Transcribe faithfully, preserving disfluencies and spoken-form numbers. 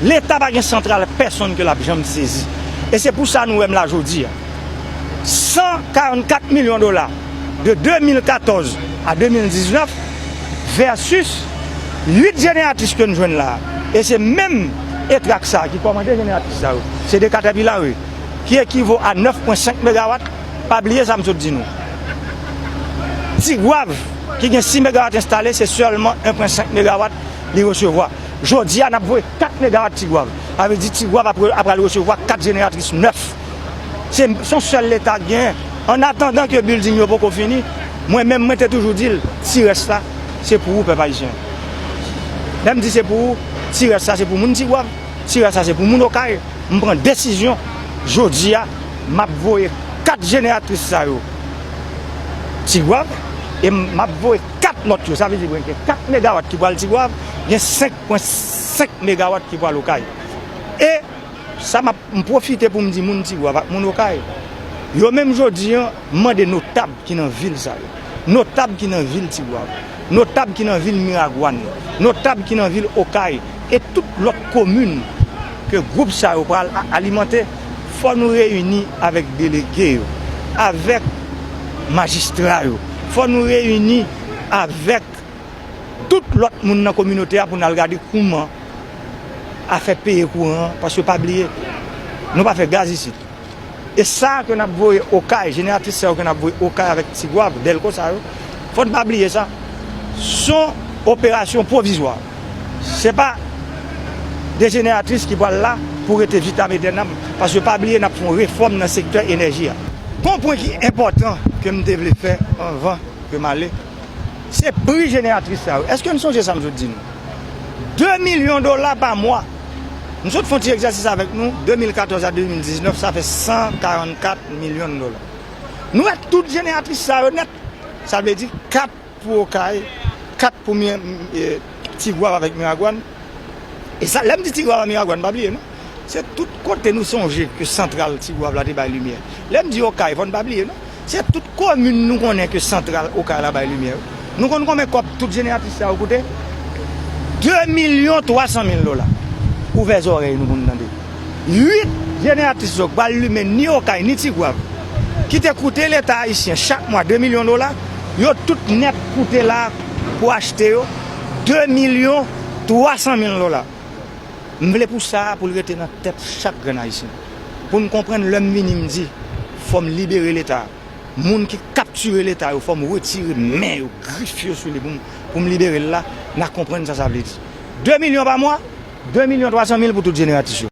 Leta pa gen santral pèsonn ke l ap janm sezi. E se pou sa nou wè m la jodi a. San karannkat milyon dola de de mil katòz a de mil diznèf versus uit jeneratris ke n jwenn la. E se menm Etrak sa ki kòmande jeneratris sa yo. Se de Caterpillar, wi, ki ekivo a nèf pwen senk megawat. Pa bliye sa m sot di nou. Tigwav, ki gen sis megawat enstale, se sèlman en pwen senk megawat li resevwa. Jodi a, n ap voye kat megawat Tigwav. Sa vle di Tigwav ap re-, ap pral resevwa kat jeneratris nèf. Se, se yon sèl Leta k genyen. An atandan ke bilding yo poko fini, mwen menm, mwen te toujou di l, ti rès la, se pou ou, pèp ayisyen. Lè m di se pou ou, ti rès la, se pou moun Tigwav, ti rès la, se pou moun Okay. M pran desizyon, jodi a, m ap voye kat jeneratris sa yo Tigwav, e m ap voye kat lòt yo. Sa vle di, mwen gen kat megawat ki pral Tigwav, gen senk pwen senk megawat ki pral Okay. E sa m ap, m pwofite pou m di moun Tigwav ak moun Okay, yo menm jodi a, m mande notab ki nan vil sa yo, notab ki nan vil Tigwav, notab ki nan vil Miragwàn, notab ki nan vil Okay, e tout lòt komin ke gwoup sa yo pral a-, alimante, fò nou reyini avèk delege yo, avèk majistra yo, fò nou reyini avèk tout lòt moun nan kominote a pou n al gade kouman afè peye kouran an, paske pa bliye, nou pa fè gaz isit. E sa ke n ap voye Okay, jeneratris sa yo ke n ap voye Okay avèk Tigwav, Dèlko sa yo, fò n pa bliye sa. Se yon operasyon pwovizwa. Se pa de jeneratris ki pral la pou rete vitam etènam, paske pa bliye n ap fè yon refòm nan sektè enèji a. Gon pwen ki enpòtan ke m te vle fè anvan ke m ale, se pri jeneratris sa yo. Èske n sonje sa m sot di nou? De milyon dola pa mwa. M sot fè yon ti egzèsis avèk nou, de mil katòz a de mil diznèf, sa fè san karannkat milyon dola. Nou wè tout jeneratris sa yo nèt. Sa vle di kat pou Okay, kat pou Mi-, e, Tigwav avèk Miragwàn. E sa, lè m di Tigwav ak Miragwàn, pa bliye non. Se tout kote nou sonje ke santral Tigwav la te bay limyè. Lè m di Okay, fò n pa bliye non. Se tout komin nou konnen ke santral Okay la bay limyè yo. Nou konn konbyen kòb tout jeneratris sa yo koute? De milyon twa san mil dola. Ouvè zòrèy nou pou n tande. Uit jeneratris yo k pral limen ni Okay ni Tigwav, ki te koute Leta ayisyen chak mwa de milyon dola, yo tout nèt koute la pou achte yo de milyon twa san mil dola. M vle pou sa a, pou l rete nan tèt chak grenn ayisyen. Pou n konprann lè m vini, m di, fò m libere Leta a. Moun ki kaptire Leta yo, fò m retire men yo, grif yo sou li pou m, pou m libere l la, n a konprann sa sa vle di. De milyon pa mwa, de milyon twa san mil pou tout jeneratris yo.